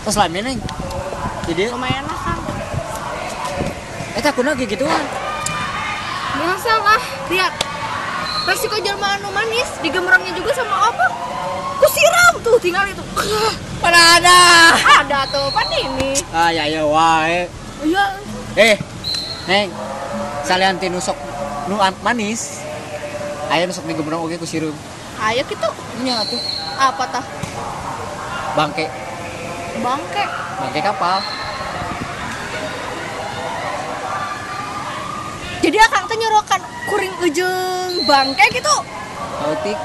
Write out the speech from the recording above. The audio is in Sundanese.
Terus lami neng. Jadi Lumayan lah Kang. Eta kunaon gituan? Biasa lah, lihat. Resiko jelma anu manis digemrongnya juga sama apa? Ku siram tuh tinggal itu. Mana ada? Ada tuh, pan ini. Ah ya ya wae. Iya. Neng. Salian ti nu sok nu manis. Aya nu sok digemrong oge ku sireum. Ayo gitu. Nya atuh. Apa tah? Bangke. Bangke. Bangke kapal. Jadi akang teh nyorokan kuring ujung bangke gitu. Kautik.